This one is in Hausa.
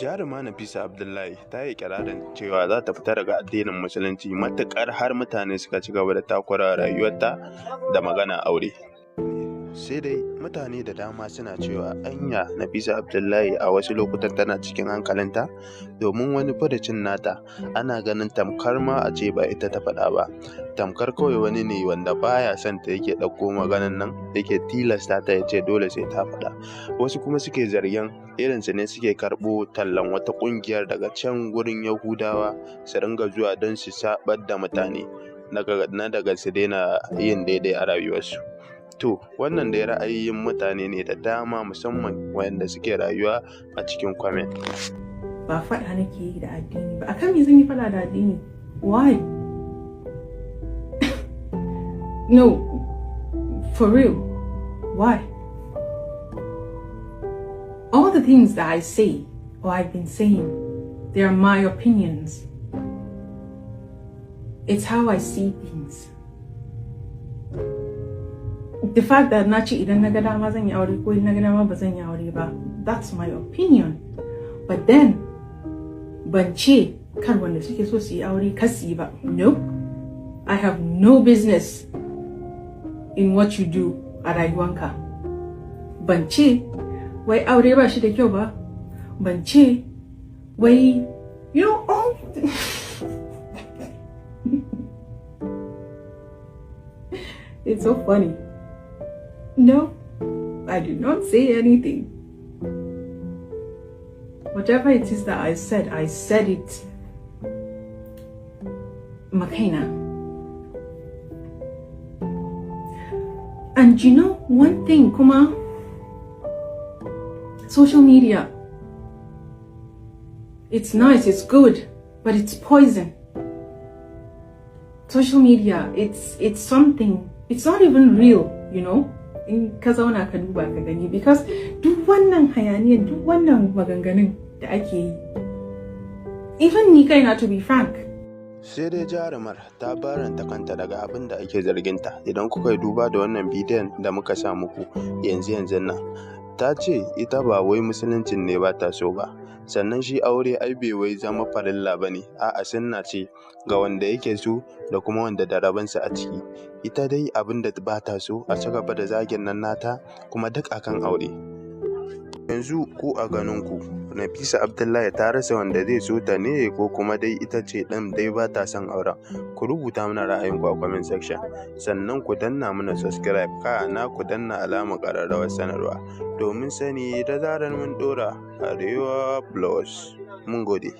Jaruma Nafisa Abdullahi ta yi iƙirarin cewa za ta fita daga addinin Musulunci matuƙar har mutane suka ci gaba da takurawa rayuwarta da maganar aure. Sai dai mutane da dama suna cewa anya Nafisa Abdullahi a wasu lokutan tana cikin hankalinta, domin wani furucin nata ana ganin tamkar ma a ce ba ita ta faɗa ba, tamkar kawai wani ne wanda baya son ta yake ɗauko maganan nan yake tilasta ta ya ce dole sai ta faɗa. Wasu kuma suke zargin irinsu ne suke karɓo tallan wata ƙungiyar daga can gurin Yahudawa su ringa zuwa don su saɓar da mutane na daga su daina yin daidai a rayuwarsu. To, wannan dai ra'ayoyin mutane ne da dama, musamman waɗanda suke rayuwa a cikin comment. Ba faɗa nake yi da addini ba. Akan me zan yi faɗa da addini? Why? No, for real, why? All the things that I say or I've been saying, they are my opinions. It's how I see things. The fact that na ce idan na ga dama zan yi aure ko in na ga dama ba zan yi aure ba, that's my opinion. But then ban ce kar wanda suke so su yi aure kar su yi ba. No, I have no business in what you do a rayuwanka. Ban ce wai aure ba shi da kyau ba. Ban ce wai all it's so funny. No, I did not say anything. Whatever it is that I said it ma kaina. And you know one thing, kuma, social media, it's nice, it's good, but it's poison. Social media, it's something, it's not even real. In ka zauna ka duba ka gani, because duk wannan hayaniyar, duk wannan maganganun da ake yi, even ni kaina, to be frank. Sai dai jarumar ta barranta kanta daga abin da ake zarginta. Idan kuka yi duba da wannan bidiyon da muka sa muku yanzu yanzun nan, ta ce ita ba wai Musuluncin ne ba ta so ba. Sannan shi aure ai bai wai zama farilla ba ne, a'a, sunna ce ga wanda yake so da kuma wanda da rabonsa a ciki. Ita dai abin da ba ta so, a ci gaba da zagin nan nata kuma duk akan aure. Yanzu ku a ganin ku, Nafisa Abdullahi ta rasa wanda zai so ta ne, ko kuma dai ita ce ɗin dai ba ta son auren? Ku rubuta mana ra'ayinku a comment section, sannan ku danna mana subscribe, kana ku danna alamar ƙararrawar sanarwa domin sani da zarar mun ɗora. Arewa Plus. Mun gode.